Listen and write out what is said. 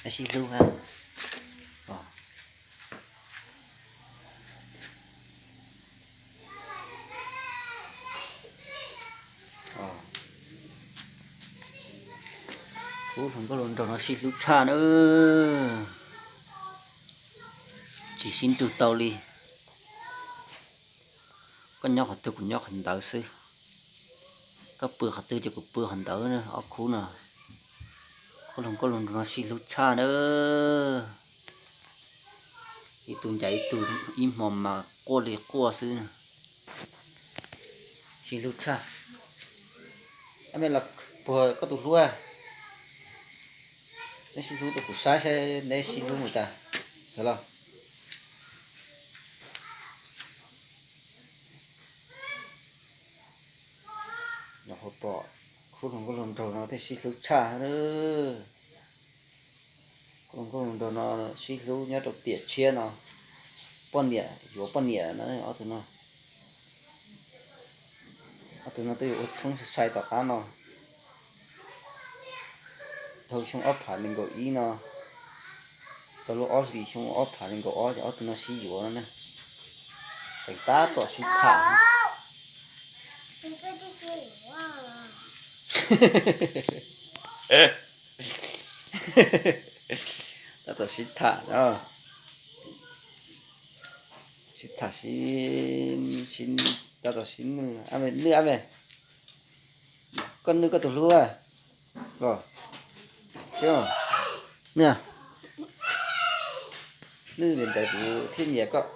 Sib hlub. Khub hluas nkauj hluas nraug no sib hlub tshaj na. Tsis sib nrug tau li. Koj nyob qhov twg kuv nyob qhov ntawd xwb. Koj pw qhov twg ces kuv pw qhov ntawd na, ob khub no. Khub hluas nkauj hluas nraug no sib hlub tshaj na. Ib tug ncaim ib tug ib hmo mas quaj li quaj xwb na. Sib hlub tshaj. Ab, me los puag koj tus hlub. Neb sib hlub rau kuv saib saib neb sib hlub mus tas. Yog los. Nyuam qhuav pom khub hluas nkauj hluas nraug no thiaj sib hlub tshaj. Khub hluas nkauj hluas nraug no sib hlub nyob rau tiam tshiab no. Poj niam yuav poj niam no ob tug no. Ob tug no twb yuav ua tshoob sai sai tom qab no. Dhau xyoo ob phav nees nkaum ib no, txog lub ob hlis xyoo ob phav nees nkaum ob ces ob tug no sib yuav no na. Teem tab tom sib tham. Tab tom sib tham no. Sib tham sib, tab tom sib nwj, nwj ab me. Koj nwj koj tus hlub. Nwj, nwj li ntawd kuv thiaj nyiam koj.